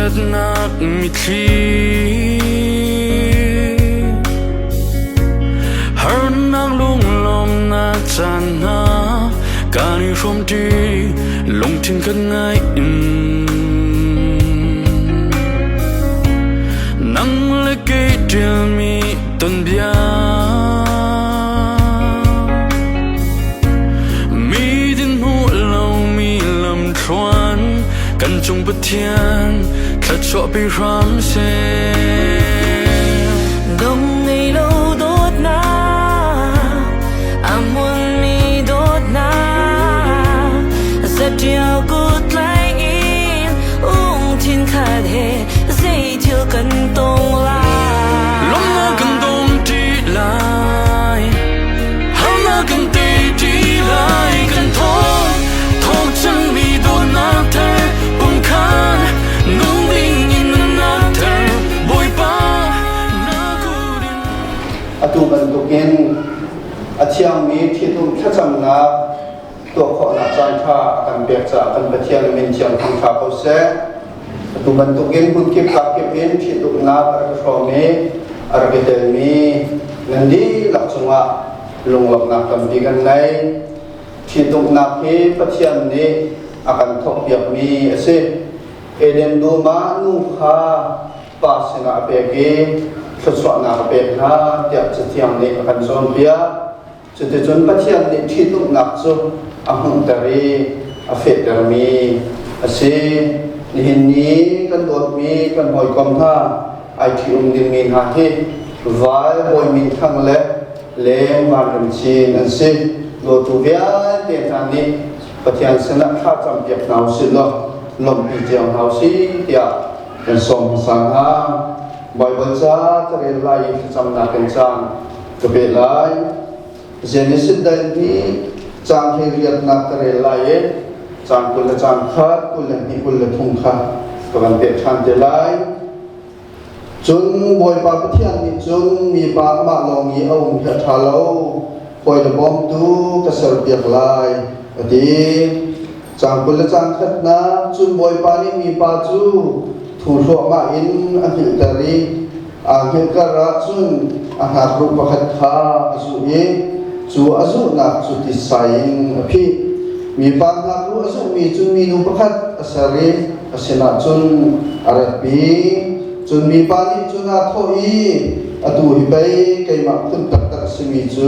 Ngaihchiatnak mitthli Harnak lunglawmnak caan hna kan i hrawmṭi lungthin khat ngai in Nang le kei ṭialmi tonbia Mi din hmuh lomi lamthluan kan cung Pathian thluachuah pe hram seh. Dong ngei lo dawtnak, a hmunmi dawtnak, zatial kut tlai in ungthin khat he zeithil kan tong lai. Lawmnak kan dong ṭi lai, harnak kan tei ṭi lai, kan thawng thawk cangmi dawtnak thar pumkhan nung ding in nunnak thar Bawipa na kut in. Atu bantukin a thiangmi ṭhitum thlacamnak tuah khawhnak caanṭha a kan pek caah kan Pathian min thiang thangṭha ko seh. Atu bantukin hmunkip kakip in ṭhitumnak a rak i hrawm i a rak i telmi nan dihlak cungah lunglawmhnak tampi kan ngei. Ṭhitumnak hi Pathian nih a kan thawkpiakmi a si. Eden dum ah nu kha pa sinah a pek i thluachuahnak a pek hna tiah Cathiang nih a kan cawnpiak. Cuticun Pathian nih ṭhitumnak cu a hmuhter i a fehtermi a si. Nihin ni kan dawtmi kan hawikom hna ai ṭhi-um dingmi hna hi val bawi minthang le leng vanram chin an si. Dawtu vialte hna nih Pathian sinah thla campiak hna usih law lawmhpi cio hna usih tiah kan sawm hmasa hna. Baibal ca ka rel lai i thlacamnak in caan ka pe lai. Genesis dal hi caang 18nak ka rel lai i caang 20 le caang khat, 22, 23 kha ka van peh ṭhan te lai. Cun Bawipa Pathian nih cun mipa amah lawng i a um hi a ṭha lo, hawi le bawmtu ka serpiak lai, a ti. Caang 20 le caang khatnak cun Bawipa nih mipa cu thu hluahmah in a hngilhter i aa hngilhkar ah cun a hnakruh pakhat kha a zuh i cu a zuhnak cu titsai in a phih. Mipa hnakruh a zuhmi cu minu pakhat a ser i a sinah cun a ratpi. Cun mipa nih cun aa thawh i, Atu hi pei keimah phun taktak a simi cu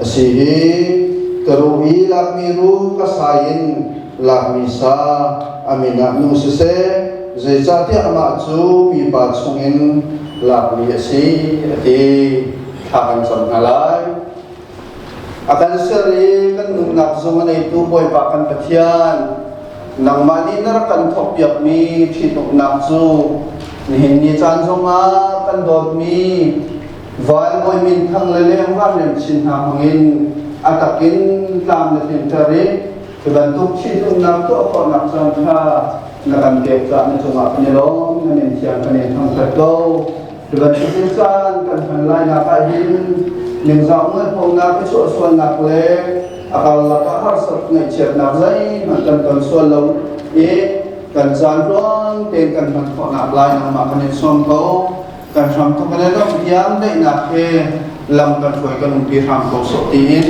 a si hi. Ka ruh i lakmi ruh ka sai in lakmi sa a min ah nu siseh, zeicahtiah amah cu mipa chungin lakmi a si, a ti. Thla kan cam hna lai. A kan ser i kan nunnak zung a neitu Bawipa kan Pathian, nangmah nih na rak kan thawkpiakmi ṭhitumnak cu nihin ni caan zongah kan dawtmi van bawi minthang le leng vanrem chin hna hmangin a takin tlam na tlinter i hi bantuk ṭhitumnak tuah khawhnak caan ṭha na kan pek caah na cungah kan i lawm, na min thiang kan in thangṭhat ko. Hi bantukin caan kan hman lainak ah hin ningzah mualphonak i chuahsualnak le a karlak ah harsat ngaihchiatnak zeihmanh kan ton sual lo i kan caan tluang tein kan hman khawhnak lai nangmah kan in sawm ko. Kan hram thawk in ram tiang daihnak he lam kan hruai kan umpi hram ko sawh tiin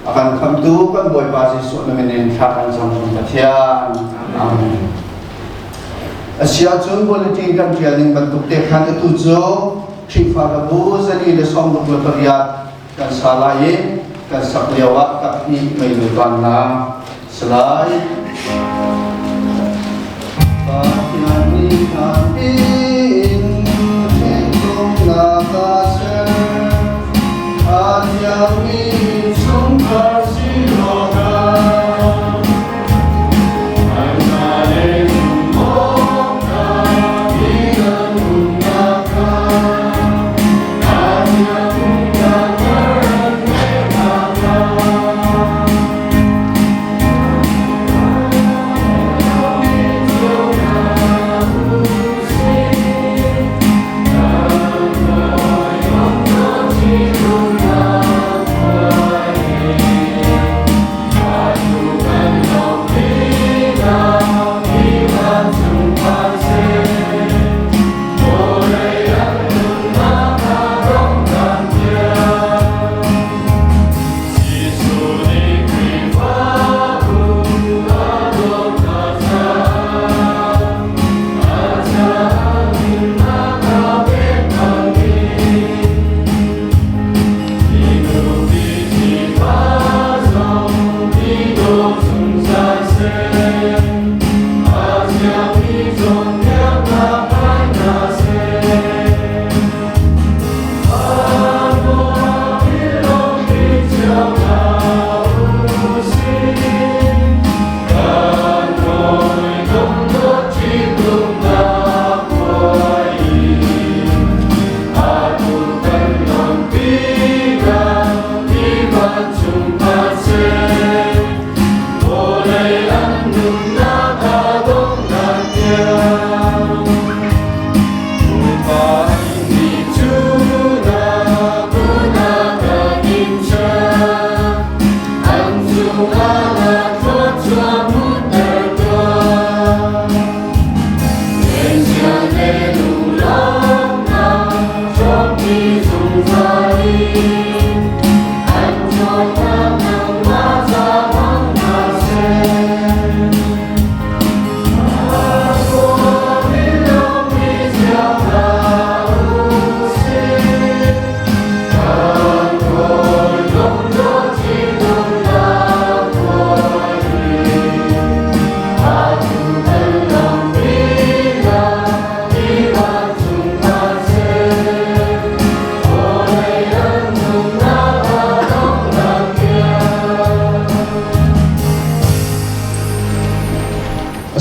a kan khamtu kan Bawipa Jesuh na min in thla kan cam Pathian. Amen. Asiahcun bulletin kan ṭial ning bantuk te khan atu cu Khrihfabu 168 kan sa lai i kan sak lio ah kaphnih meilu vannak si lai. Pathian nih in thinlungnak a ser, a thiangmi chungkhar si awkah.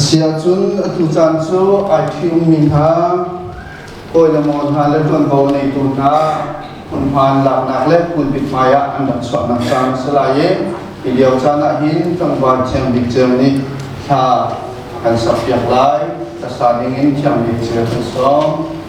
Asiahcun atu caan cu ai ṭhiummi hna, hawi le maw hna le ṭuanvo neitu hna hmunhma laknak le pulpit hmaiah an rak chuahnak caan a si lai i hi lio caan ah hin tlangval Thiang Bik Ceu nih thla a kan sakpiak lai. Hlasa dingin Thiang Bik Ceu kan sawm.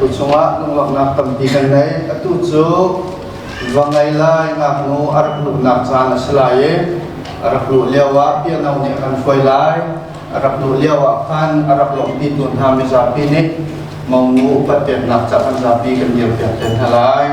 piaktu cungah lunglawmhnak tampi kan ngei. Atu cu va ngei lai ngaknu a rak luhnak caan a si lai i a rak luh lio ah piano nih a kan hruai lai. A rak luh lio ah khan a rak lawmhpitu hna mizapi nih monu upat peknak ca kan zapi kan dirpiak te hna lai.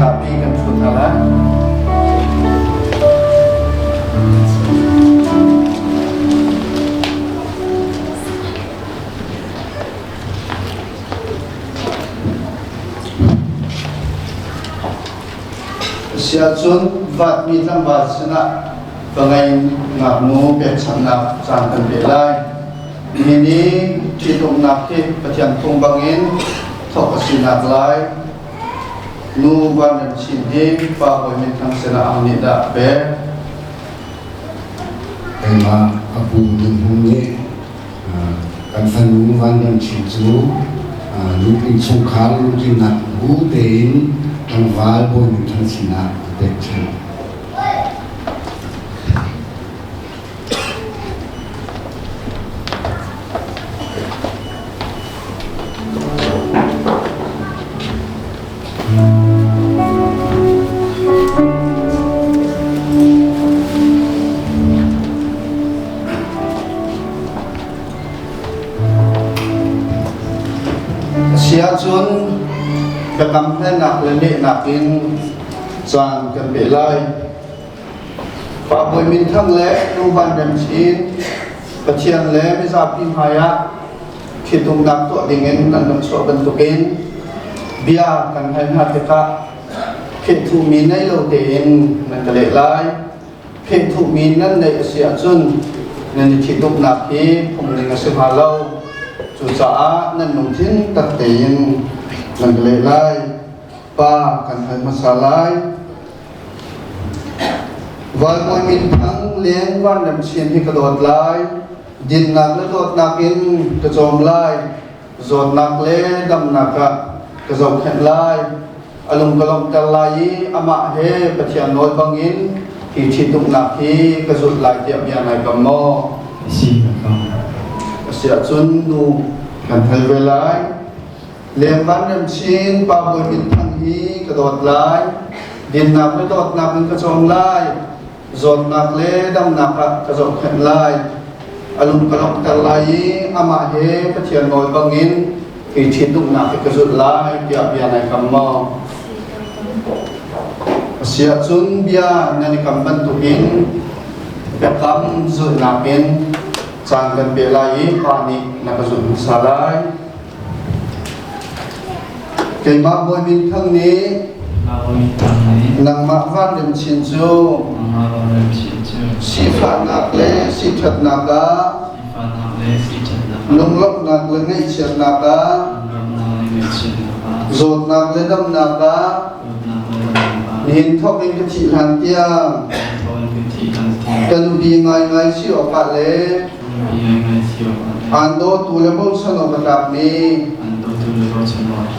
Zapi kan ṭhut hna lai. Siahcun vatmi tlangval sinah va ngei ngaknu pekchanhnak caan kan pe lai. Nihin i ṭhitumnak hi Pathian phung bangin thawk a sinak lai. Nu van rem chin hi pa bawi minthang sinah ang nih dah a pek. Keimah a pu Dun nih kan fanu Van Rem Chin cu lungtling chungkhar lungtlinnak bu tein tlangval Bawi Minthang sinah a pekchanh. Si ahcun biakam hlennak le lehnak in caan kan pe lai. Pa Bawi Minthang le Nu Van Rem Chin Pathian le mizapi hmaiah ṭhitumnak tuah dingin nan rak chuah bantukin bia kan hal hna tikah phehthuhmi nei lo tein nan ka leh lai. Phehthuhmi nan neih a si ahcun nan i ṭhitumnak hi phungning a si hnga lo. Cucaah nan lungthin tak tein nan ka leh lai. Pa kan hal hmasa lai. Valbawi minthang Leng Van Rem Chin hi ka dawt lai. Dinnak le dawtnak in ka cawm lai. Zawtnak le damnak ah ka zohkhenh lai. A lung ka lawmhter lai i amah he Pathian nawl bangin hi ṭhitumnak hi ka zulh lai tiah bia nai kam maw? Si ka kam. A si ahcun nu kan hal ve lai. Leng Van Rem Chin Pa Bawi Minthang hi ka dawt lai. Dinnak le dawtnak in ka cawm lai. Zawtnak le damnak ah ka zohkhenh lai. A lung ka lawmhter lai i amah he Pathian nawl bangin hi ṭhitumnak hi ka zulh lai tiah bia nai kam maw? A si ahcun bia nan i kam bantukin biakam zulhnak in caan kan pe lai i pa nih na ka zulh hmasa lai. Keimah Bawi Minthang nih nangmah van rem chin cu sifahnak le siṭhatnak ah lunglawmhnak le ngaihchiatnak ah zawtnak le damnak ah nihin thawk in ka thih hlan tiang ka nupi ngaingai si awkah le Aan dawtu le bochan awk a tlakmi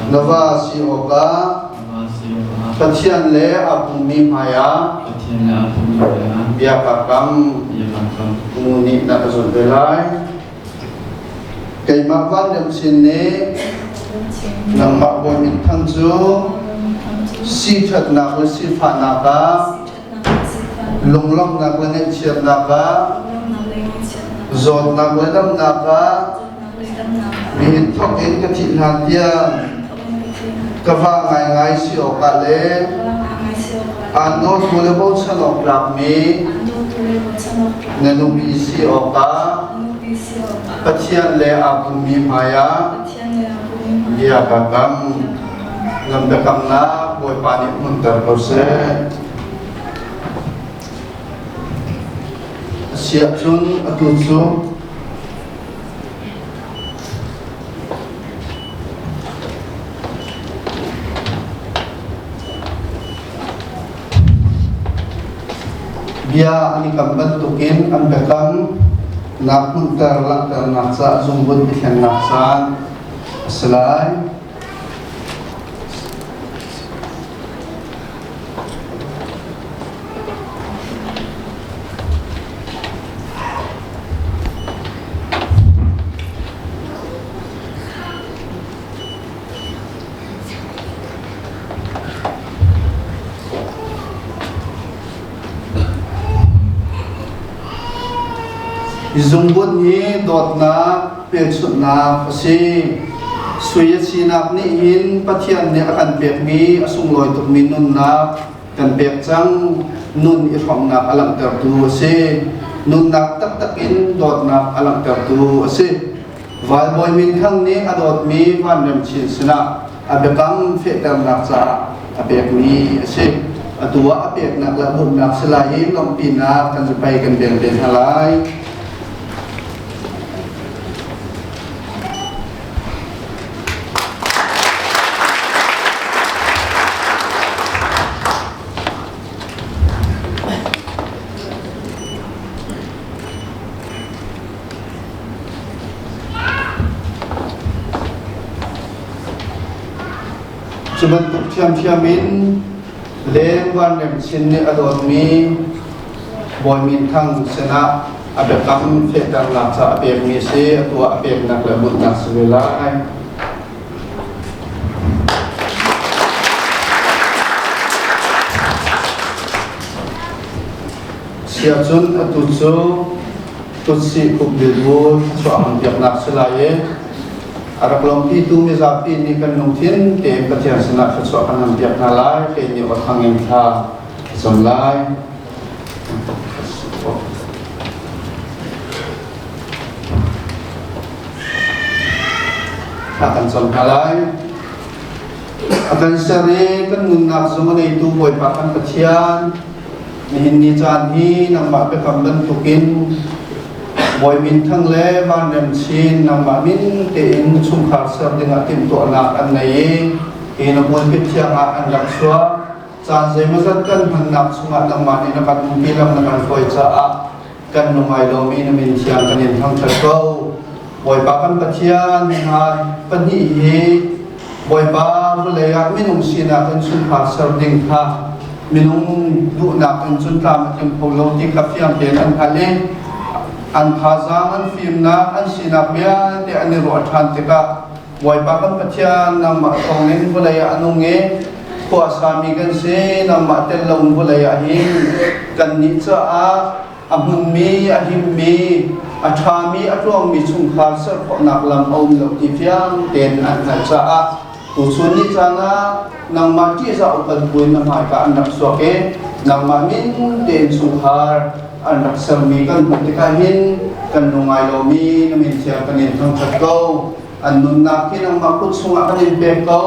na va si awkah Pathian le a pummi hmaiah bia kaa kam. Nu nih na ka zulh ve lai. Keimah Van Rem Chin nih nangmah Bawi Minthang cu siṭhatnak le sifahnak ah lunglawmhnak le ngaihchiatnak ah zawtnak le damnak ah nihin thawk in ka thih hlan tiang ka va ngaingai si awkah le aan dawtu le bochan awk tlakmi na nupi si awkah. si awkah Pathian le aa pummi hmaiah Pathian le aa pummi hmaiah bia kaa kam. bia kaa kam. Nan biakamnak Bawipa nih hmunter ko seh. Asiahcun atu cu Bia an i kam bantukin an biakam nak hmunhter langhternak caah zungbun i thlennak caan a si lai. Hi zungbun hi dawtnak hmelchunhnak a si. Sui a sinak nih hin Pathian nih a kan pekmi a sunglawi tukmi nunnak kan pek cang. Nun i hrawmnak a langhtertu a si. Nunnak taktak in dawtnak a langhtertu a si. Valbawi minthang nih a dawtmi Vanrem Chin sinah a biakam fehternak caah a pekmi a si. Atu ah a peknak le a bawmhnak si lai i lawmhpinak kan zapei kan beng te hna lai. Cu bantuk ṭhiamṭhiam in leng Vanrem Chin nih a dawtmi Bawi Min Thang sinah a biakam fehternak ca a pekmi a si. Atu ah a peknak le bunhnak si ve lai. Siahcun atu cu Tutsi khupbil bu thluachuah hmanpiaknak si lai i a rak lawmpitu mizapi nih kan lungthin tein Pathian sinah thluachuah kan hampiak hna lai. Kei nih aw thang in thla ka cam lai. Thla kan cam hna lai. A kan ser i kan nunnak zung a neitu Bawipa kan Pathian, Nihin ni caan hi nangmah biakam bantukin Bawi Minthang le Vanrem Chin nangmah min tein chungkhar ser dingah timhtuahnak an nei i hi na pulpit thiang ah an rak chuak. Caan zeimawzat kan hmannak chungah nangmah nih na kan umpi lam na kan hruai caah kan lungai lomi na min thiang kan in thangṭhat ko. Bawipa kan Pathian hna pahnih hi Bawipa vawlei ah minung sinak in chungkhar ser ding kha minung duhnak in cun tlam a tling kho lo ti kha fiang tein an hngalh i an thazaang an fimnak an sinak vialte an i ruah ṭhan tikah Bawipa kan Pathian nangmah thawngin vawlei ah a nung i khua sami kan si nangmah tel loin vawlei ah hin kannih caah a hmunmi a himmi a ṭhami a tluangmi chungkhar ser khawhnak lam a um lo ti fiang tein an hngalh caah tuchun ni caan ah nangmah ṭihzah upat buin na hmaika an rak chuak i nangmah min tein chungkhar an rak sermi kan hmuh tikah hin kan lungai lomi na min thiang kan in thangṭhat ko. An nunnak hi nangmah kut chungah kan in pek ko.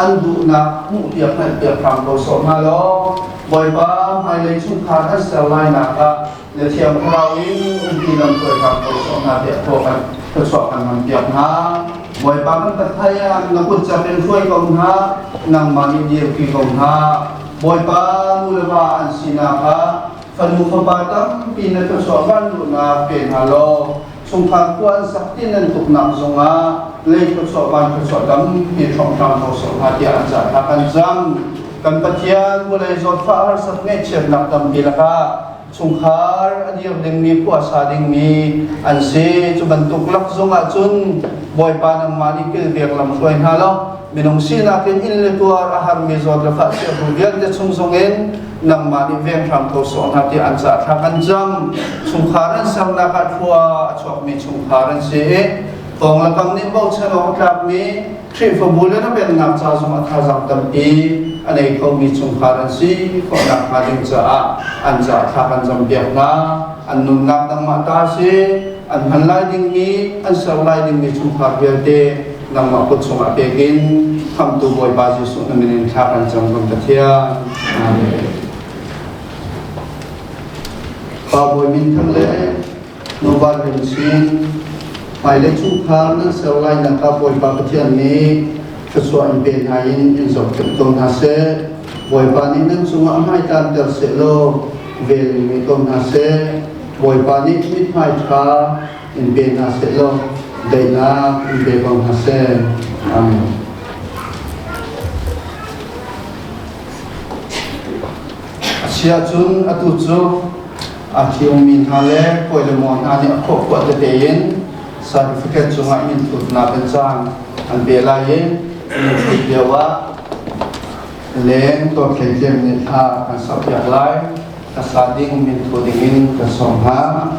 An duhnak hmuhpiak hngalhpiak hram ko sawh hna law Bawipa hmailei chungkhar an ser lainak ah na Thiang Thlarau in umpi lam hruai hram ko sawh hna tiah khua kan thluachuah kan hmanpiak hna. Bawipa kan Pathian na kut cak in hruai ko hna, nangmah nih dirpi ko hna. Bawipa nu le va an sinak ah fanu fapa tampi na thluachuah vanluhnak pe hna law chungkhar khua an sak ti nan tuknak zongah lei thluachuah van thluachuah tampi hrawmhram ko sawh hna tiah an cah thla kan cam. Kan Pathian vawlei zawtfah harsat ngaihchiatnak tampi lakah chungkhar a dir dingmi khua sa dingmi an si. Cu bantuk lak zongah cun Bawipa nangmah nih kilveng lam hruai hna law minung sinak in inn le tuar a harmi zawt le fah chiahru vialte chung zongin nangmah nih veng hram ko sawh hna tiah an cah thla kan cam. Chungkhar an sernak ah thlua a chuakmi chungkhar an si i tawng le kam nih bochan awk a tlakmi Khrihfabu le na pennak ca zong a thazaang tampi a nei khomi chungkhar an si khawhnak hnga ding caah an cah thla kan campiak hna. An nunnak nangmah ta si. an hman lai dingmi, an ser lai dingmi chungkhar vialte nangmah kut chungah pek in Khamhtu Bawipa Jesuh na min in thla kan cam kan Pathian. Amen. Pa Bawi min thang le Nuva Rin Chin hmailei chungkhar nan ser lai nak ah Bawipa Pathian nih thluachuah in pe hna in in zohkhenh ko hna seh. Bawipa nih nan cungah hmaitanter seh law vel in ngei ko hna seh. Bawipa nih mithmai ṭha in pe hna seh law daihnak in pe ko hna seh. Amen. A si ahcun atu cu a ṭhiummi hna le hawi le maw hna nih a khuahkhuah tete in certificate cungah minthutnak in caan an pe lai i minthut lio ah leng tawthlei nih thla kan sauhpiak lai. Hmasa ding minthu dingin kan sawm hna.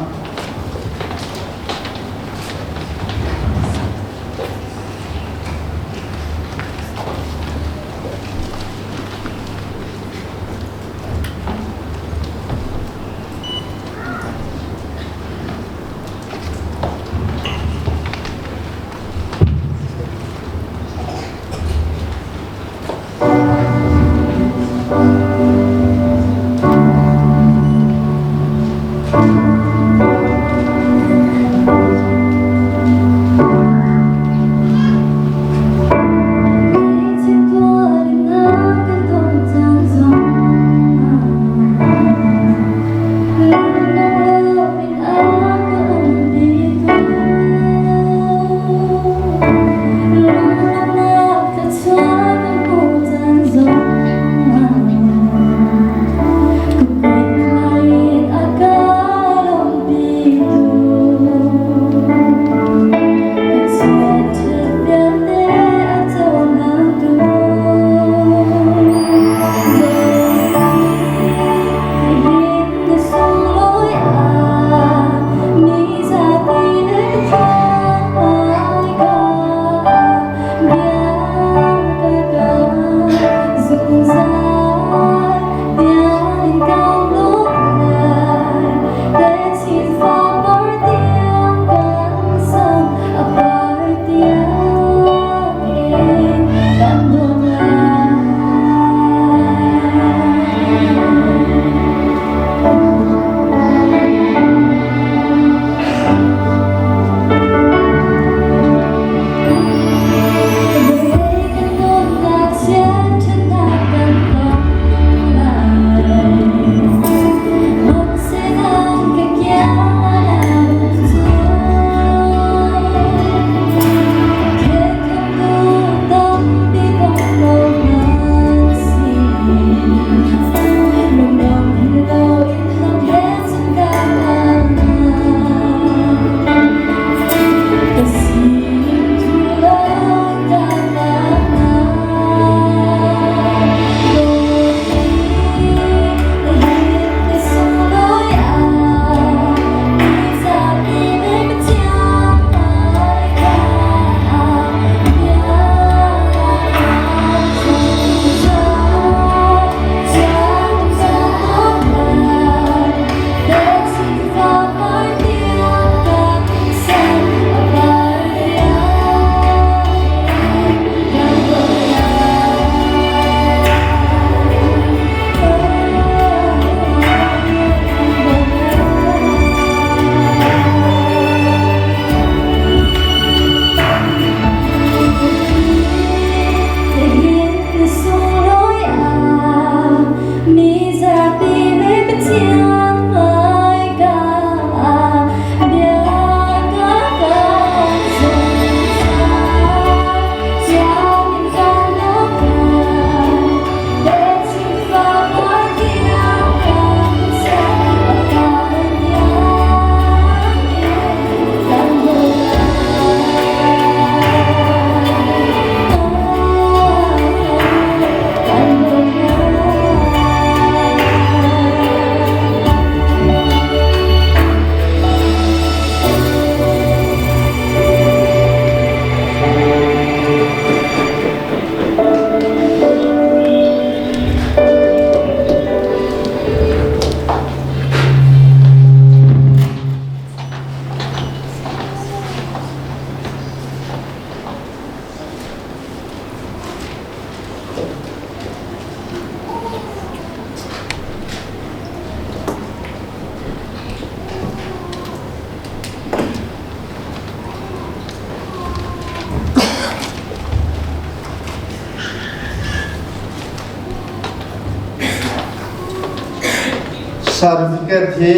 Certificate hi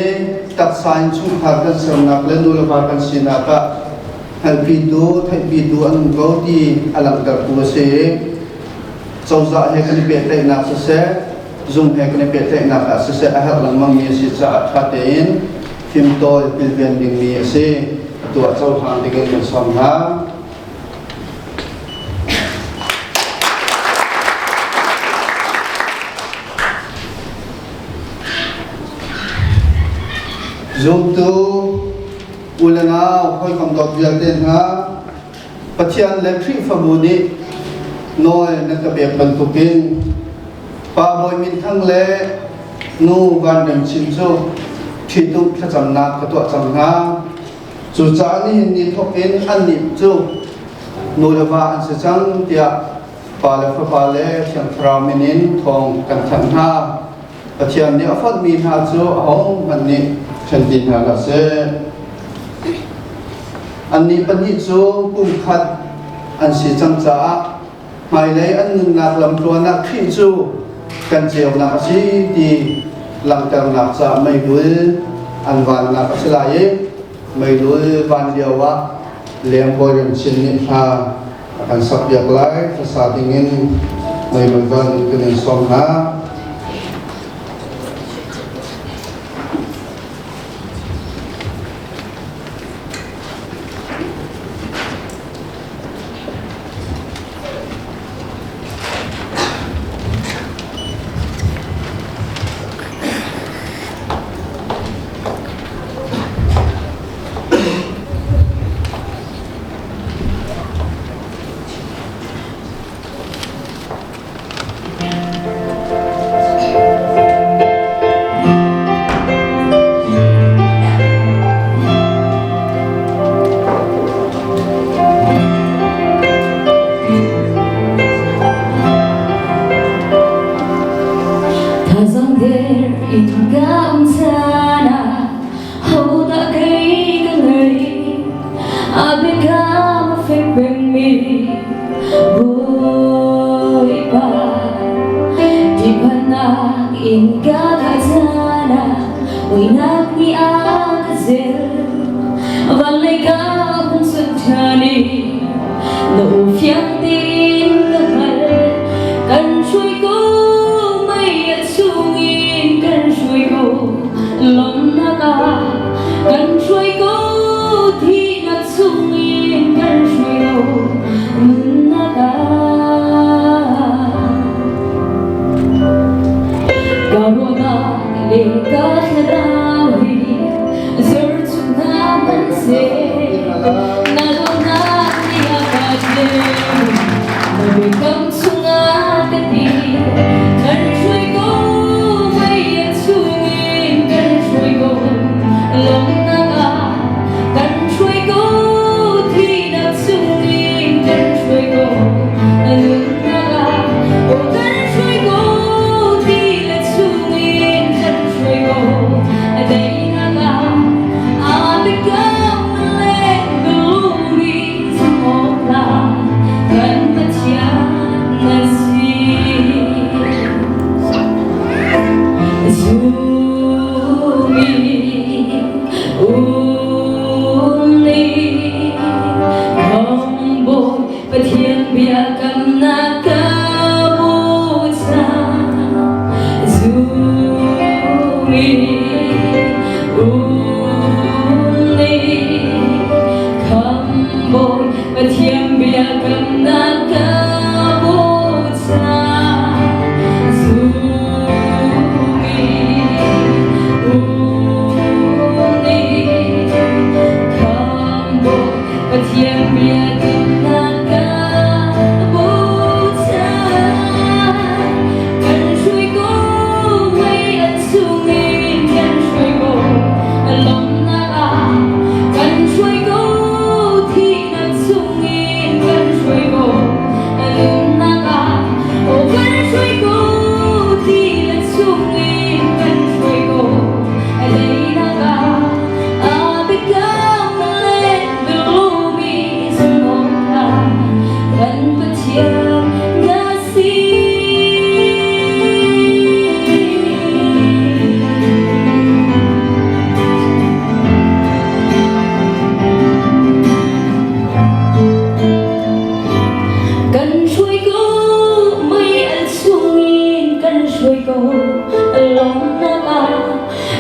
taksa in chungkhar kan sernak le nulepa kan sinak ah hngalhpitu, theihpitu an um ko ti a langhtertu a si. Cozah he kan i pehtlaihnak siseh, zung he kan i pehtlaihnak ah siseh a herh lengmangmi a si caah ṭha tein fimtawl kilven dingmi a si. Atu ah cohlang dingin kan sawm hna. Zumtu u le nau hawikom dawt vialte hna, Pathian le Khrihfabu nih nawl nan ka pek bantukin Pa Bawi Minthang le Nu Van Rem Chin cu ṭhitumh thlacamnak ka tuah cang hna. Cucaah nihin ni thawk in annih cu nu le va an si cang tiah Pa le Fapa le Thiang Thlarau min in thawng kan thanh hna. Pathian nih a fonhmi hna cu ahohmanh nih ṭhen ti hna hlah seh. Annih pahnih cu kum khat an si cang caah hmailei an nunnak lamtluan ah Khrih cu kan ceunak a si ti langhternak caah meibul an vannak a si lai i meilul van lio ah lengbawi Remchin nih hla a kan sakpiak lai. Hlasa dingin meibul van kan in sawm hna. Thazang der in ka um caan ah hodah kei ka ngei a biakam a fek pengmi Bawipa Ṭihphannak in ka khah caan ah muihnak nih a ka zelh van lei ka hun sut ṭhan i na aw fiang tein ka hngalh kan hruai ko mei a chungin kan hruai ko lawmhnak ah kan hruai ko thihnak chungin kan hruai ko nunnak ah ka ruahnak le ka thlarau hi zarchuk hna hmanhseh na dawtnak nih a ka tlen na biakam chungah ka ti kan hruai ko mei a chungin kan hruai ko lawmhnak ah kan hruai ko thihnak chungin kan hruai ko nunnak ah aw kan hruai ko ti le chungin kan hruai ko daihnak ah aa biakam le lungri zumh kan Pathian na si. Zumi umi Khambawi Pathian biakamnak ka bochan. Zumi umi Khambawi Pathian biakamnak ka bochan. Zumi umi Khambawi Pathian biakamnak ka bochan.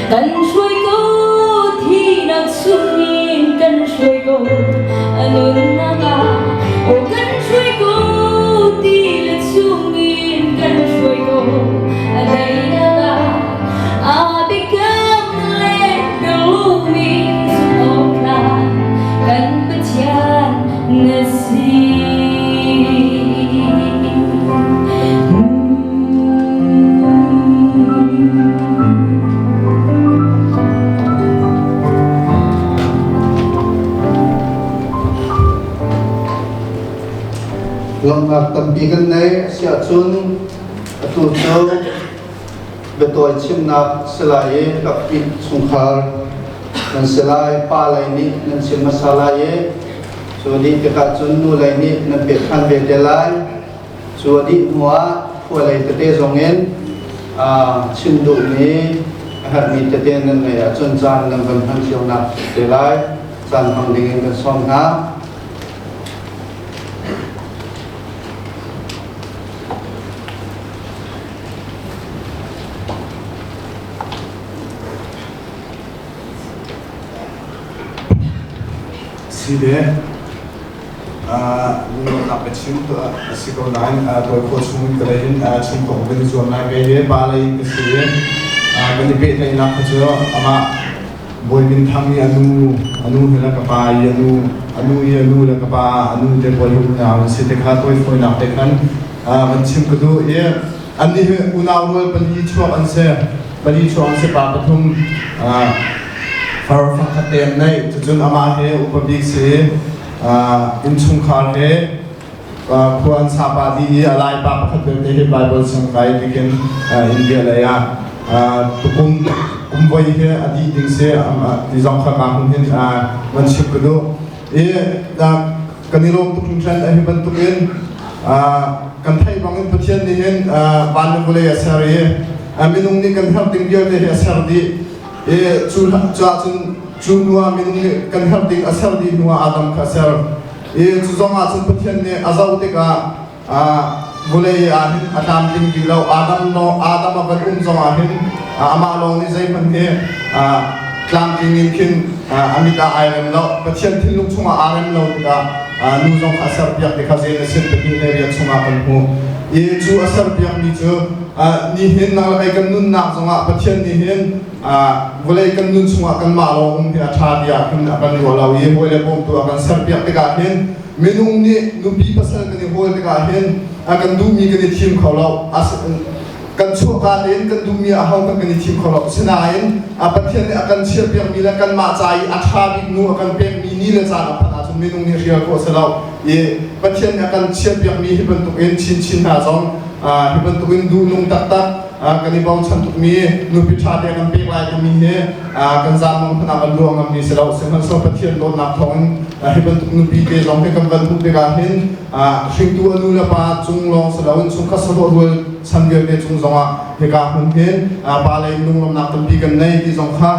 Kan hruai ko thihnak chungin kan hruai ko a nunnak ah aw kan hruai ko ti le chungin kan hruai ko a daihnak ah aa biakam le lumi zumhawktlak kan Pathian na si. Lawmhnak tampi kan nei asiahcun atu cu biatawi chimnak si lai i kaphnih chungkhar nan si lai pa lei nih nan chim hmasa lai i cu dih tikah cun nu lei nih nan pek ṭhan ve te lai. Cu a dih hnuah khua lei tete zongin chim duhmi a herhmi tete nan ngeih ahcun caan nan van hman cionak te lai. Caan hmang dingin kan sawm hna. Si ve. Lunglawmhnak biachim a si ko nain tawi khawh chung in ka lei in chim khawh kan i zuam lai. Kei hi pa lei in ka si i kan i pehtlaihnak kha cu amah Bawi Min Thang i a nu a nu he le ka pa i a nu a nu i a nu le ka pa a nu te pawl hi unau an si te kha tawifawinak te khan van chim ka duh i annih hi unau rual pali chuak an si. Pali chuak an si pa pathum far fangkhat te an neih. Cucun amah hi upa bik si i innchungkhar he khua an sa pah dih i a lai pa pakhat belte hi Bible siang kai tikin India lei ah tukum kum voi hi a dih ding si ti zong kha ka hun hin van chim ka duh. I kan i lawm tuk hringhran a hi bantukin kan theih bangin Pathian nih hin van le vawlei a ser i minung nih kan herh ding vialte hi a ser dih i cu cun cu hnu ah minung nih kan herh ding a ser dih hnu ah Adam kha a ser i cu zong ah cun Pathian nih a zoh tikah vawlei ah hin a tlamtling ti lo Adam no Adam a van um zong ah hin amah lawng nih zeihmanh hi tlamtling in khin a mit ah ai rem lo Pathian thinlung chungah aa rem lo tikah nu zong kha a serpiak ti kha Genesis pahnih le riat chungah kan hmuh i cu a serpiakmi cu nihin nang le kei kan nunnak zongah Pathian nih hin vawlei kan nun chungah kanmah lawng um hi a ṭha tiah khin a kan ruah lo i hawi le bawmtu a kan serpiak tikah hin minung nih nupi pasal kan i hawl tikah hin kan duhmi kan i thim kho lo kan chuahka tein kan duhmi aho kan kan i thim kho lo sinain Pathian nih a kan chiahpiakmi le kanmah ca i a ṭha bik nu a kan pekmi ni le caan a phanh ahcun minung nih hrial khawh a si lo i Pathian nih a kan chiahpiakmi hi bantukin chinchin hna zong hi bantukin duhnung taktak kan i bochan tukmi nupi ṭha te kan pek lai timi hi kan zaanmang hmanh ah kan ruah ngammi si lo sihmanhsehlaw Pathian dawtnak thawngin hi bantuk nupi te zong hi kan van hmuh tikah hin hringtu a nu le pa cung lawng si loin chungkhat sahlawh rual chan vialte cung zongah hika hmun hin pa lei lunglawmhnak tampi kan nei ti zong kha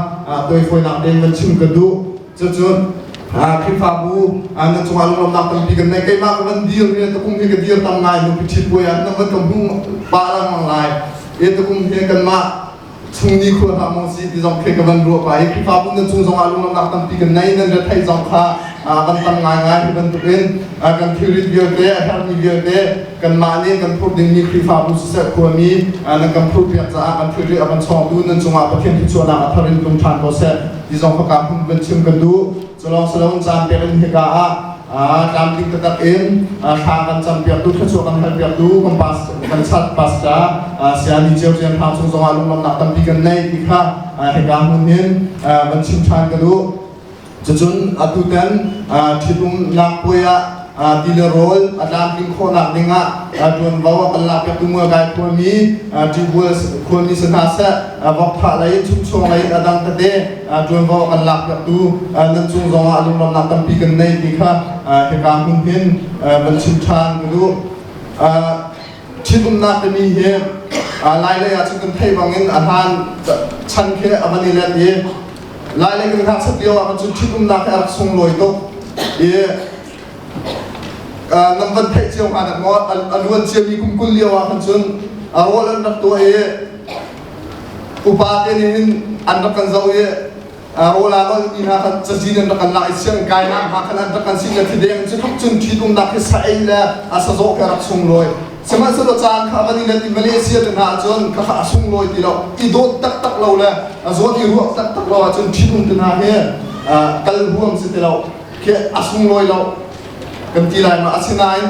toifawinak tein van chim ka duh cucun Khrihfabu nan cungah lunglawmhnak tampi kan nei keimah ka van dir hi tukum hi ka dir tam ngai nupi ṭhit puai ah nan van ka hmu pah lengmang lai i tukum hi kanmah chung ni khua hlah maw si ti zong khi ka van ruah pah i Khrihfabu nan cung zongah lunglawmhnak tampi kan nei nan retheih zong kha kan tam ngaingai hi bantukin kan thilrit vialte a herhmi vialte kanmah nih kan phurh dingmi Khrihfabu siseh khuami nan kan phurhpiak caah kan thilrit a kan chawngtu nan cungah Pathian thluachuahnak a thar in tlung ṭhan ko seh ti zong kha ka hun van chim kan duh culawng siloin caan pek in hika ah tlamtling taktak in thla kan campiaktu thluachuah kan halpiaktu kan pas kan chat pastor siani cio cian thang chung zongah lunglawmhnak tampi kan nei ti kha hika hmun hin van chim ṭhan ka duh cucun atutan ṭhitumnak puai ah ti le rawl a tlamtling khawhnak dingah ṭuanvo a kan lakpiaktu mualkai khuami ṭibual khuami si hna seh vok thah lei chungchuang lei a dang tete ṭuanvo a kan lakpiaktu nan cung zongah lunglawmhnak tampi kan nei ti kha hika hmun hin van chim ṭhan ka duh. Ṭhitumnak timi hi Lailei ah cun kan theih bangin a hlan chan khi a van i let i Lailei kan ngakchiat lio ah cun ṭhitumnak hi a rak sunglawi tuk i nan van theih cio hnga dak maw a luan ciami kum 20 lio ah khan cun rawl an rak tuah i Upa te nih hin an rak kan zoh i rawl aa lolmi hna kha cazin an rak kan lak i sianginn kainak hna khan an rak kan sin le thideng cu tluk cun ṭhitumnak hi sa ei le a sazawh khi a rak sunglawi. Sihmanhsehlaw caan kha van i let i Malaysia te hna ahcun khakha a sunglawi ti lo, i dawt taktak lo le a zawn i ruah taktak lo ahcun ṭhitum te hna hi kal huam si ti lo, khi a sunglawi lo. Kan ti lai ma? Asinain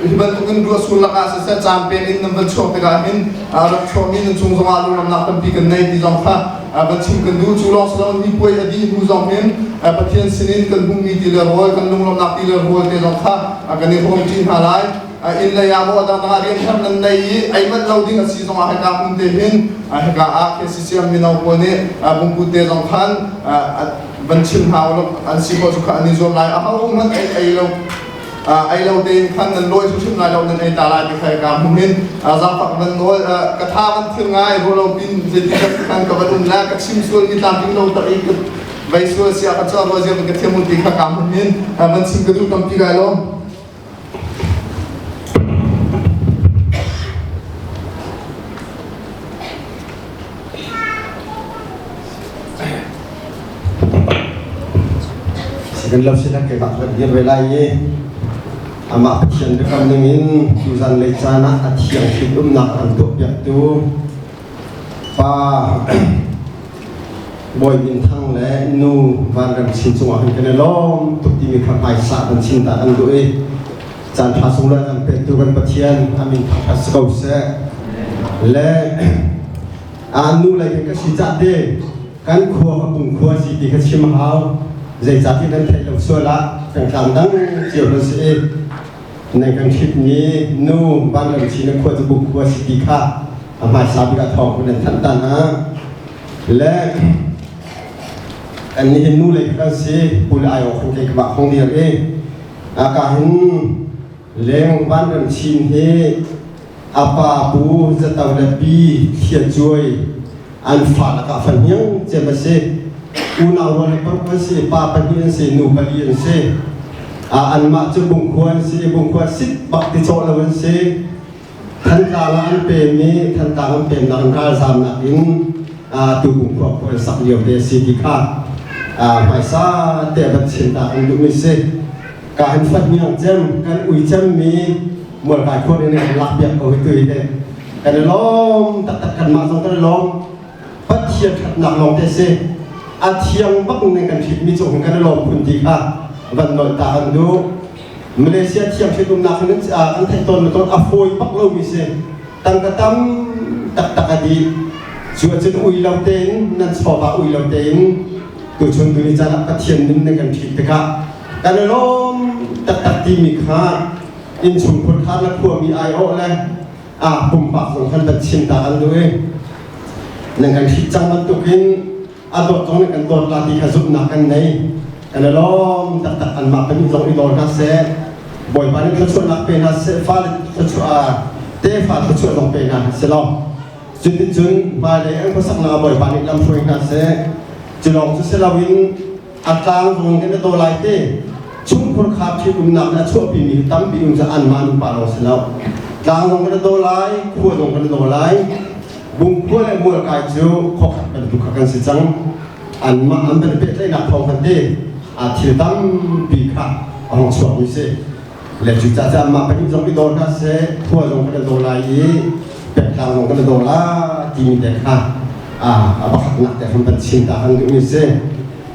hi bantukin ruahsul lakah siseh caan pek in nan van chuak tikah hin rak chuakmi nan cung zongah lunglawmhnak tampi kan nei ti zong kha van chim kan duh. Cu lawng si loin hi puai a dih hnu zong hin Pathian sinin kan hmuhmi ti le rawl, kan lunglawmhnak ti le rawl te zong kha kan i hrawmṭi hna lai. Inn lei ah maw dangdang ah rian herh nan nei i ei manh lo ding a si zongah hika hmun te hin hika ah KCCM mino pawl nih bungku te zong khan van chim hna u an si khawh cu kha an i zuam lai. Ahohmanh ei ei lo ei lo tein khan nan lawi hrimhrim lai lo, nan ei ta lai ti kha ka hmu hin zaangfak van nawl ka tha van thil ngai ruah lo pin zeiti khan ka van um la ka chim sual mi tlamtling lo tak i ka vei sual sia ka chuah ruah zia ka thiam ti kha ka hmu hin van chim ka duh tampi lai lo. Kan lo sinak ke bak dir ve lai i amah Pathian biakam ningin tuzan lei caan ah a thiang thil umnak an tuahpiaktu pa Bawi Min Thang le nu Vanram Chin cungah hin kan i lawm tuk timi kha hmaisa kan chim ta kan duh i caan ṭha sunglawi kan petu kan Pathian a min thangṭhat si ko seh. Le a nu lei kan ka si cah te kan khua ka pung khua si ti kha chim a hau. Zeicahtiah kan theih lo sual ah kan tlang dang cio kan si i nan kan ṭhitmi nu Vanram Chin na khua cu bung khua si ti kha a hmaisa bik ah thawng nan thanh ta hna. Le kan nihin nu lei kan si pu le ai awk kan kei ka mah khong dir i ka hin leng Vanram Chin hi a pa pu Zatau le pi Thlia Cuai an fa lakah fa hniang cem a si. Unau rual le paruk an si, pa pahnih an si, nu pali an si. Anmah cu Bungkhua an si, Bungkhua sit bak ti cawh lo an si. Thantlang ah an pem i Thantlang an pemnak in ralzamnak in tu Bungkhua khua an sak lio te a si ti kha hmaisa te van chim ta an duhmi si. Ka han fat miang cem, kan ui cem mi mualkai khua in kan lak piak ko hi tu hi te. Kan i lawm taktak, kanmah zong kan i lawm. Pathian ṭhatnak lawng te si. A thiang bak ning kan ṭhitmi cung hin kan i lawm phun ti kha van nolh ta kan duh. Malaysia thiang ṭhitumnak hin kan theih tawn tawn a fawi bak lomi si. Tangka tam taktak a dih. Cu ahcun ui lo tein nan chawva ui lo tein tuchun tuni caan ah Pathian min nan kan ṭhit tikah kan i lawm taktak timi kha innchungkhur kha na khuami aiawh le a pumpak zong khan van chim ta kan duh i nan kan ṭhit cang bantukin a dawt zong nih kan dawt la ti kha zumhnak kan nei. Kan i lawm taktak. Anmah pahnih zong i dawr hna seh, Bawipa nih thluachuahnak pe hna seh, fale thluachuah, tefa thluachuah zong pe hna seh law cuticun hmailei an khuasaknak ah Bawipa nih lam hruai hna seh. Cu lawng cu si loin a tlang zong in a daw lai te chungkhur kha ṭhitumnak nih a chuahpimi hi tampi um cu anmah nupa lawng si lo. Tlang zong kan i daw lai, khua zong kan i daw lai. Bungkhua le Mualkai cu khuakhat bantuk kha kan si cang. Anmah an van i pehtlaihnak thawng khan te a thil tampi kha a hung chuakmi si. Le cucaah cun anmah pahnih zong i daw hna seh, khua zong kan i daw lai i pengtlang zong kan i daw lai timi te kha a pakhatnak te khan van chim ta kan duhmi si.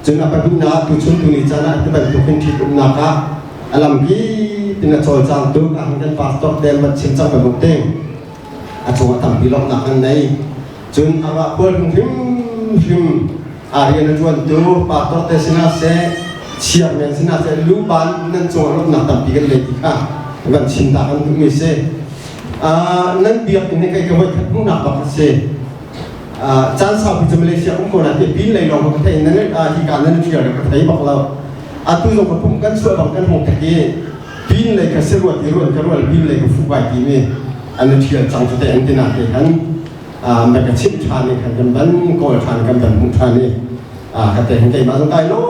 Cun a pahnihnak tuchun tuni caan ah ti bantuk in ṭhitumnak ah a lampi tin a cawlcangtu ka kan pastor te van chim cang bantuk te a cungah tampi lawmhnak kan nei. Cun amah pual hrimhrim a rian a ṭuantu pastor te sinah seh, chiarmen sinah seh, luban nan cungah lawmhnak tampi kan nei ti kha van chim ta kan duhmi si. Nan biakinn hi kei ka voikhat hmuhnak bak a si. Caan saupi cu Malaysia um ko na ti pin lei lawng ka thei nan hi ka nan ṭhial ka thei bak lo. Atu zong ka pum kan chuah bang kan hung tek i pin lei ka si ruat i ruan ka rual pin lei ka fuh vai ti mi an ṭhial cang cu te an ti na te khan mai ka chimh ṭhan i khan kan ban kawl ṭhan kan ban hmuh ṭhan i ka te hin keimah zong kai lo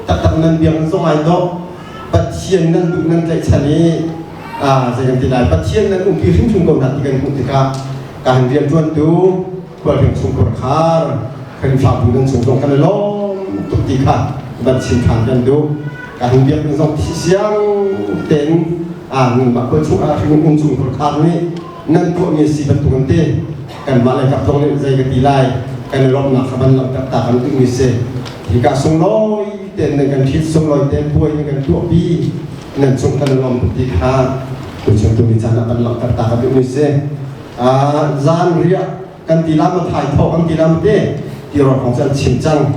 taktak nan biang zong ai dawh. Pathian nan duh nan tlaihchan i zei kan ti lai, Pathian nan umpi hrimhrim ko hna ti kan hmuh tikah ka han rianṭuantu. Khualhring chungkhur khar Khrihfabu nan chung zong kan i lawm tuk ti kha van chim ṭhan kan duh. Ka hin biakinn zong thi siang tein mah khual chung ah hring um chungkhur khar nih nan tuahmi si bantuk an ti. Kanmah le kap zong nih zei ka ti lai kan i lawmhnak kha van langhter ta kan duhmi si. Hika sunglawi tein nan kan ṭhit sunglawi tein puai nan kan tuahpi nan cung kan i lawm tuk ti kha tuchun tuni caan ah van langhter ta ka duhmi si. Zan riah kan ti lam thai tho kan ti lam te ti ro kong cu an chim cang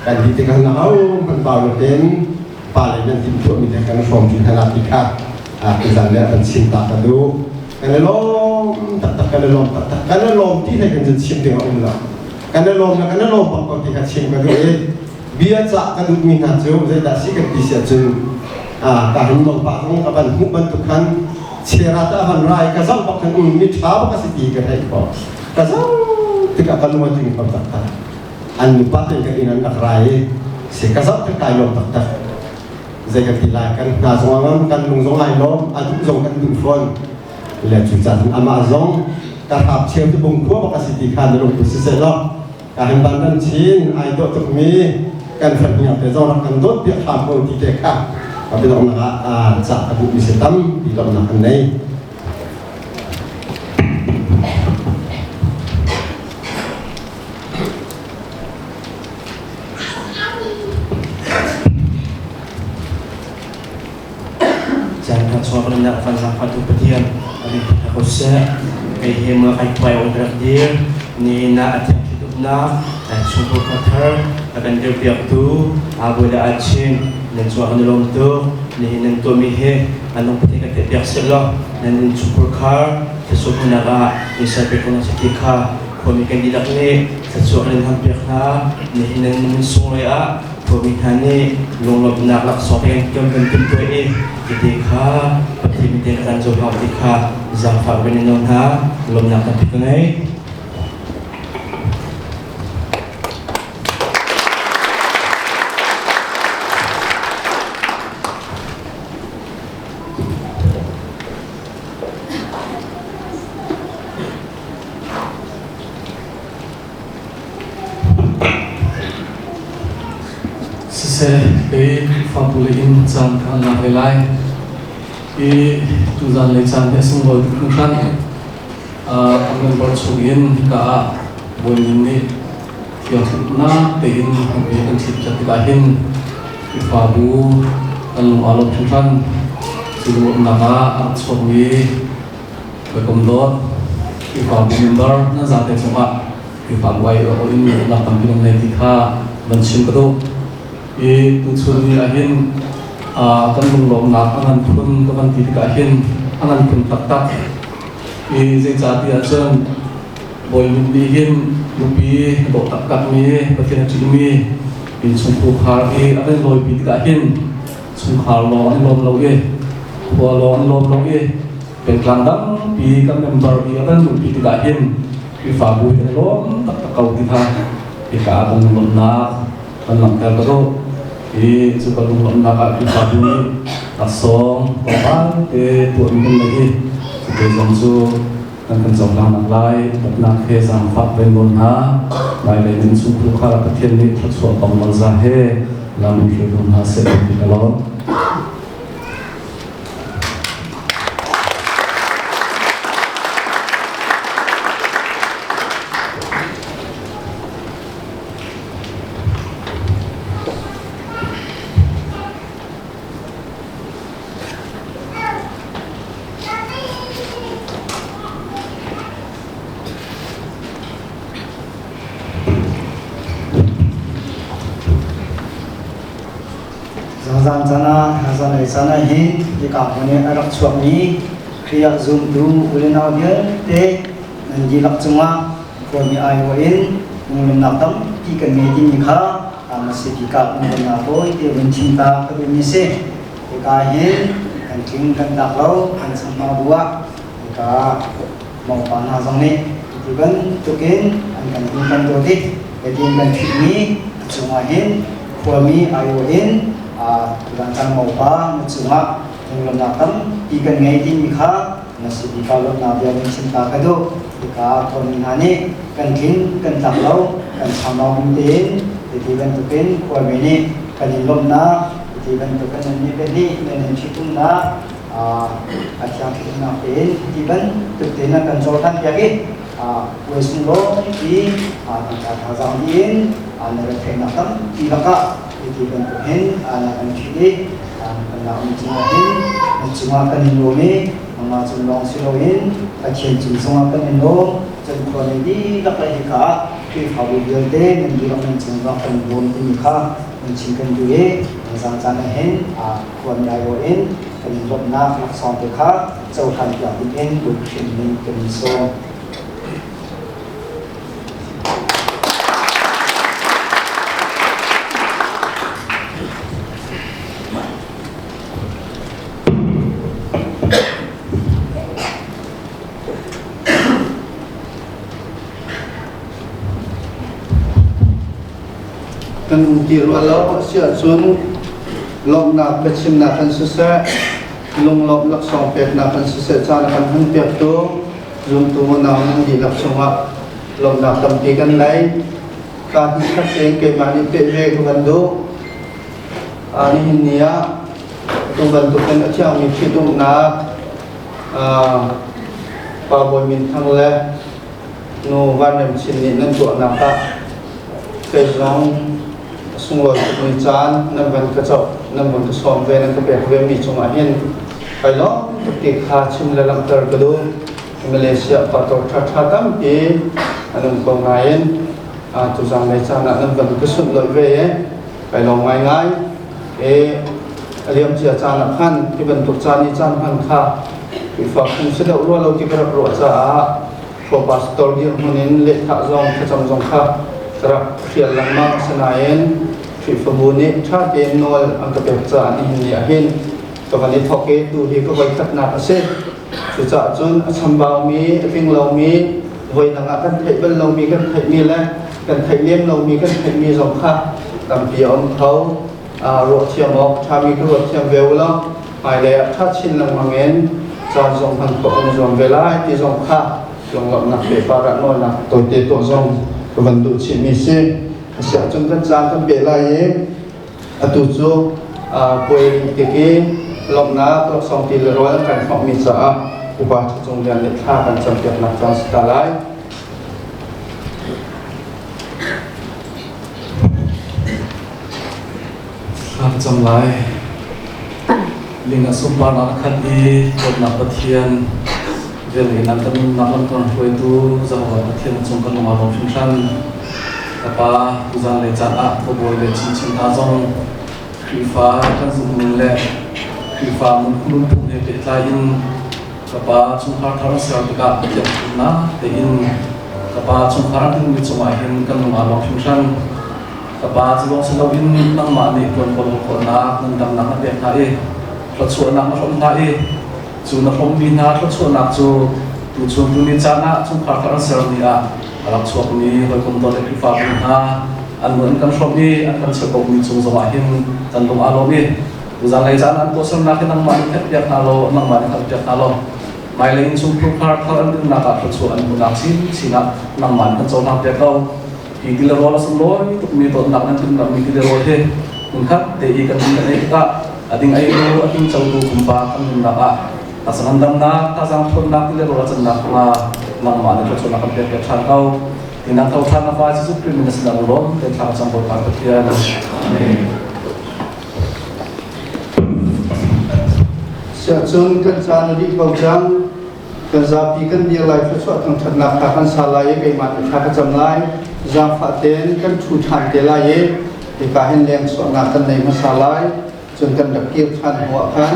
kan ti te kan hau kan pau lo ten pa le nan tim tuah mi te kan hrawm ti hna ti kha ti zan le kan chim ta ka du kan i lawm taktak kan i lawm taktak kan i lawm ti hlei kan cun chim ding a um lo kan i lawm na kan i lawm bak ko ti kha chim ka duh i bia cah ka duh mi hna cu zeidah si kan ti si ahcun ka hin lawm pa zong ka van hmuh bantuk khan chera ta van rai ka zoh bak khan mi ṭha bak a si ti ka theih khawh ka zoh tikah ka lung a tling kho taktak an nupa ten ka inn an rak rai i si ka zoh tik kai lawm taktak zei ka ti lai kan hna zong a ngam kan lung zong ai lawm a duh zong kan duh fawn le cu caan amah zong ka hrap cheu tu bung khua bak a si ti kha na lung put si seh law ka hin ban ran chin ai dawh tukmi kan fahniang te zong rak kan dawt piak hram ko ti te kha ka biadonghnak ah ca ka duhmi si tampi lawmhnak kan nei. Caan kan chuak rinnak van zaangfahtu Pathian a min thangṭhat ko seh. Kei he ma kai khuai ong ka rak dir. Nihin ah a thiang ṭhitumnak chungkhur khua thar a kan dirpiaktu Abawi le Achin nan cungah kan i lawm tuk. Nihin nan tuahmi hi an lung Pathian kan theihpiak sehlaw nan innchungkhur khar thluachuah hmuhnak ah in ser piak ko hna seh ti kha khuami kan dihlak nih thluachuah kan in hampiak hna. Nihin nan min sunglawi ah Khuami hna nih lunglawmhnak laksawng kan kan kan timhtuah i tete kha Pathian mite kan zohhau ti kha zaangfah kan in nawl hna. Lawmhnak tampi ka ngei. Siseh, kei Khrihfabu lei in caan ka han lak ve lai. Hi tuzan lei caan hi a sunglawi tuk hringhran. Kan member chung in hika ah Bawi nih thiangthlutnak tein bia kan chim piak tikah hin Khrihfabu kan lung aa lawm hringhran. Cu lungawmnak ah a rak chuakmi Hawikom dawt, Khrihfabu member nan zate cungah Khrihfabu ai awh in lak tampi nan nei ti kha van chim ka duh. I tuchun ni ahhin kan lunglawmnak a ngan phun ka van ti tikah hin a ngan phun taktak. I zeicahtiah cun Bawi min nih hin nupi a dawh taktakmi, Pathian a ṭihmi innchungkhur khar i a kan lawipi tikah hin chungkhar lawng an lawm lo i khua lawng an lawm lo i pengtlang tampi kan member i a kan luhpi tikah hin Khrihfabu hi kan i lawm taktak ko ti kha hika ah kan lunglawmhnak kan langhter ka duh. Hi cu kan lunglawmhnak ah Khrihfabu nih laksawng tlawmpal te tuahmi kan nei i cu zong cu kan kan cohlang lai upatnak he zaangfah ven nawl hna hmailei nan chungkhur kha Pathian nih thluachuah tong malza he lam in hruai ko hna seh ti ka lawm. Zangzang caan ah zanlei caan ah hin hika hmun i a rak chuakmi Khrih ah zumtu u le nau vialte nan dihlak cungah khuami aiawh in lunglawmhnak tampi kan ngei timi kha a si bikah lunglawmhnak tawi te vun chim ta ka duhmi si. Hika hin kan tling kan tlak lo kan chambau bu ah hika mawpa hna zong nih ti bantukin an kan hmu kan dawt i hitin kan ṭhitmi a cungah hin khuami aiawh in tutan cang mawpa na cungah lunglawmhnak tampi kan ngei timi kha. Na si ti ka lawmhnak bia vun chim ta ka duh. Hika khuami hna nih kan tling kan tlak lo, kan chambau ning tein hiti bantukin khuami nih kan in lawmhnak, hiti bantukin nan nih pahnih nan in ṭhitumnak, a thiang ṭhitumnak tein hiti bantuk tein nan kan cohlan piak i puai sunglawi pi tangka thazaang in na retheihnak tampi lakah hiti bantuk hin na kan ṭhit i kan lakmi cungah hin na cungah kan in lawm i nangmah cung lawng si loin Pathian cung zongah kan in lawm. Cun khuami dihlak le hika ah Khrihfabu vialte nan dihlak nan cung zong kan in lawm timi kha nan chim kan duh i zang caan ah hin khuami aiawh in kan in lawmhnak laksawng te kha cohlan piak dingin Bawi Khrih min kan in sawm. Kan um ti rua lo a si ahcun lawmhnak biachimnak kan siseh, lunglawmh laksawng peknak kan siseh caan a kan hun piaktu zumtu unau nan dihlak cungah lawmhnak tampi kan nei. Ka hnih khat tein keimah nih peh ve ka van duh. Nihin ni ah atu bantukin a thiangmi ṭhitumnak Pa Bawi Min Thang le Nu Van Rem Chin nih nan tuahnak ah kei zong a sunglawi tukmi caan nan van ka coh, nan van ka sawm ve, nan ka pek ve mi cungah hin kai lawm tuk ti kha chim le langhter ka duh. Malaysia pastor ṭhaṭha tampi an um ko nain tuzang lei caan ah nan van ka sunhlawih ve i kai lawm ngaingai. E a liamcia caan ah khan hi bantuk caan i caan hman kha Khrihfa phung si deuh rua lo ti ka rak ruah caah khua pastor dirhmun in lehthah zong thlacam zong kha ka rak hrial lengmang. Asinain Khrihfabu nih ṭha tein nawl an ka pek caah nihin ni ah hin ka van i thawk i tu hi ka voikhatnak a si. Cucaah cun a chambaumi, a tling lomi, voi dang ah kan theih bal lomi kan theihmi le kan theih lem lomi kan theihmi zong kha tampi a um kho. Ruah thiam awk ṭhami ka ruat thiam ve u law hmailei ah ṭha chin lengmang in caan zong hman khawh kan i zuam ve lai ti zong kha lunglawmhnak pehpar ah nawlnak tawite tuah zong ka van duh chihmi si. Asiah cun kan caan kan peh lai i atu cu puai tik i lawmhnak laksawng ti le rawl kan hmangmi caah upa Ṭha Cung Lian nih thla kan campiaknak caan si ta lai. Thla ka cam lai. Ling ah sunparnak a khat i dawtnak Pathian velngeihnak kan nunnak lam kan hruaitu Jehovah Pathian cung kan lung aa lawm hringhran. Ka Pa, tuzan lei caan ah ka bawi le chinchin hna zong Khrihfa kan zumhning le Khrihfa nunphung he pehtlai in ka Pa chungkhar thar a ser tikah thiamnak tein ka Pa chungkhar an tinhmi cungah hin kan lung aa lawm hringhran. Ka Pa, cu lawng si loin nangmah nih tuan kawl khawhnak nan damnak na pek hna i thluachuahnak na hrawmh hna i cu na hrawmmi hna thluachuahnak cu tuchun tuni caan ah chungkhar thar an sermi ah a rak chuakmi hawikom dawt le Khrihfabu hna an nun an kan hrawmh i an kan cheukmi cung zongah hin kan lung aa lawm i tuzanlei caan an tuahsernak hi nangmah nih theihpiak hna law nangmah nih hngalhpiak hna law hmailei in chungkhar thar an dinnak ah thluachuah an hmuhnak chinchin ah nangmah nih kan cohlang piak ko. Hi ti le rawl a sunglawi tukmi dawtnak nan timhlamhmi ti le rawl hi hmunkhat te i kan din kan ei tikah a ding ei lu a hingchotu pumpak kan nunnak ah taksa ngandamnak thazaang ṭhawnnak ti le rawl a cannak hnga nangmah nih thluachuahnak kan pek piak ṭhan ko. Tinang tho ṭhan na fa Jesuh Khrih min na sinah lawm te thla cang Bawipa Pathian. Amen. Siahcun kan caan a dih ko cang. Kan zapi kan dir lai thluachuah thangṭhatnak thla kan sa lai i keimah nih thla ka cam lai. Zaangfah tein kan ṭhu ṭhan te lai i hika hin leng chuahnak kan nei hmasa lai. Cun kan rak kir ṭhan hnu ah khan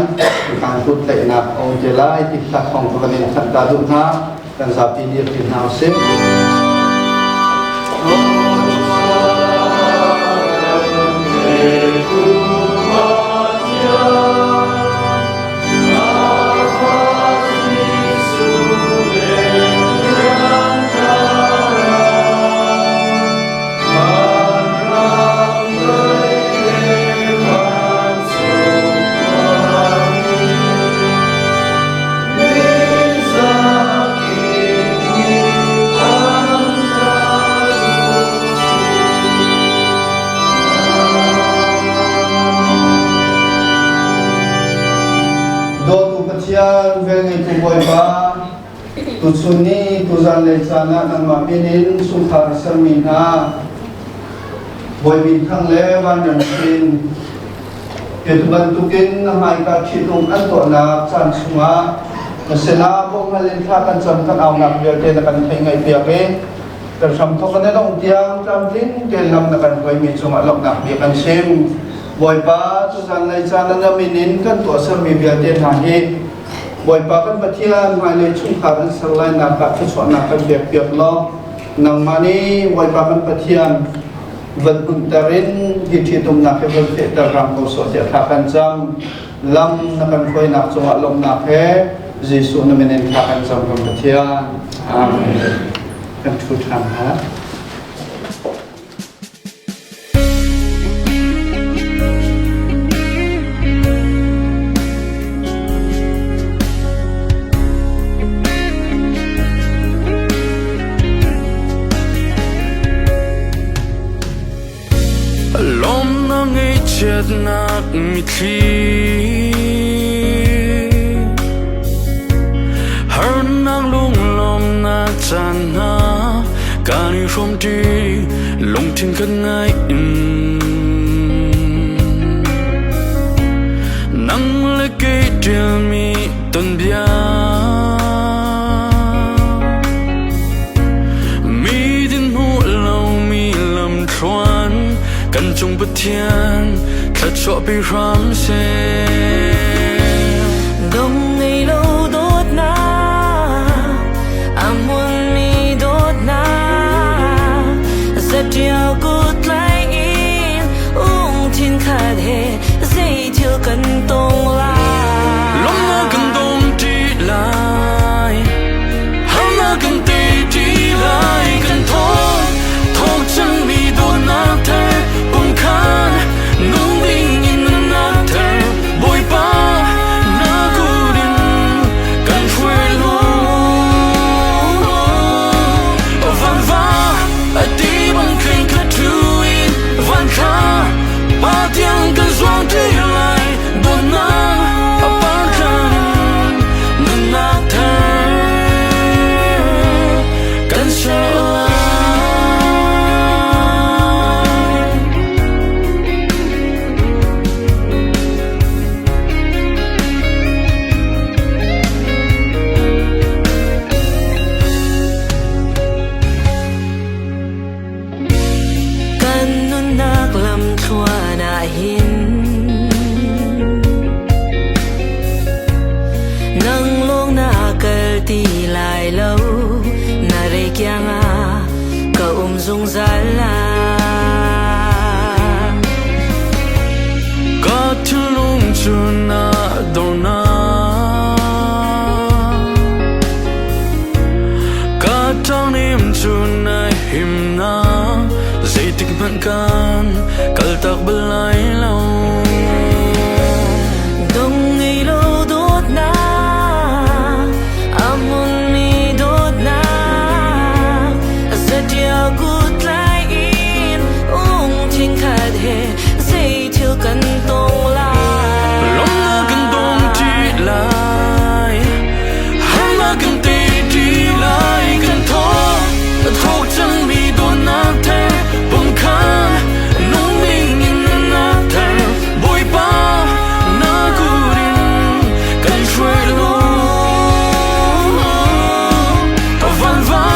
hika kut tlaihnak a um te lai ti kha thawng ka van in thanh ta duh hna. Kan zapi dir ṭi hna usih. Tuchun ni tuzan lei caan ah nangmah min in chungkhar a sermi hna Bawi Min Thang le Van Ram Chin hi bantukin na hmaika ṭhitum an tuahnak caan chungah na sinah bawmhhal in thla kan cam kan aunak vialte na kan theih ngaihpiak i kan hramthawk kan i lawmh tiang tlamtling tein lam na kan hruaimi cungah lawmhnak bia kan chim. Bawipa, tuzan lei caan ah na min in kan tuahsermi vialte hna hi Bawipa kan Pathian hmailei chungkhar an ser lainak ah thluachuahnak kan pekpiak law nangmah nih Bawipa kan Pathian van hmunhter in hi ṭhitumnak hi van fehter hram ko sawh tiah thla kan cam. Lam na kan hruainak cungah lawmhnak he Jesuh na min in thla kan cam kan Pathian. Amen. Kan ṭhu ṭhan hna. Lawmnak ngaihchiatnak mitthli Harnak lunglawmnak caan hna kan i hrawmṭi lungthin kan ngai in Nang le kei ṭialmi tonbia Mi din hmuh lomi lamthluan kan cung Pathian thluachuah pe hram seh. Dong ngei lo dawtnak a hmunmi dawtnak zatial kut lai in ungthin khat he zeithil kan tong lai. Lawmnak kan dong ṭi lai, harnak kan tei ṭi lai, kan thawng thawk cangmi dawtnak thar pumkhan nung ding in nunnak thar Bawipa na kut in kan hruai law. Vanva a ti bang khin kha thu in van thla pa tiang kan zuang ṭi lai dawtnak a par tlan in nunnak thar kan ser lai. Kan nunnak lamthluan ah hin nang lawng na kal ti lai lo na rei kiang ah ka um zungzal lai. Ka thinlung cu na dornak Ka ṭangnim cu na himnak zeitik hmanh kan kaltak bal lai lo. Dong ngei lo dawtnak a hmunmi dawtnak zaṭial kut tlai in ungthin khat he zeithil kan tong lai. Lawmnak kan dong ṭi lai, harnak kan tei ṭi lai, kan thaw a thawk cangmi dawtnak thar pumkhan nung ding in nunnak thar Bawipa na kut in kan hruai law. Vanva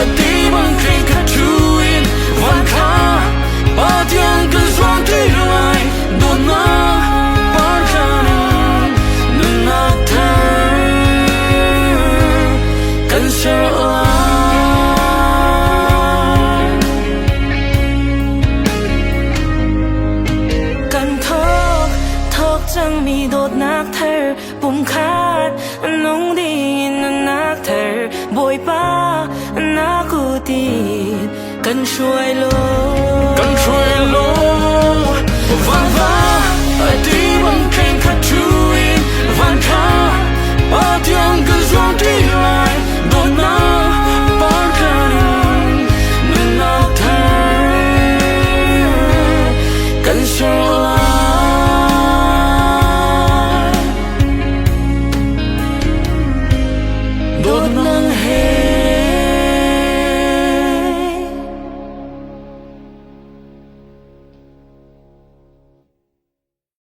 a ti bang khin kha thu in van kha pa tiang kan zuang ṭi lai dawtnak par tlan in nunnak thar kan ser lai. Kan thawk thawk cangmi dawtnak thar pumkhat nung ding nunnak thar Bawipa na kut in kan hruai law. Kan hruai law vanva.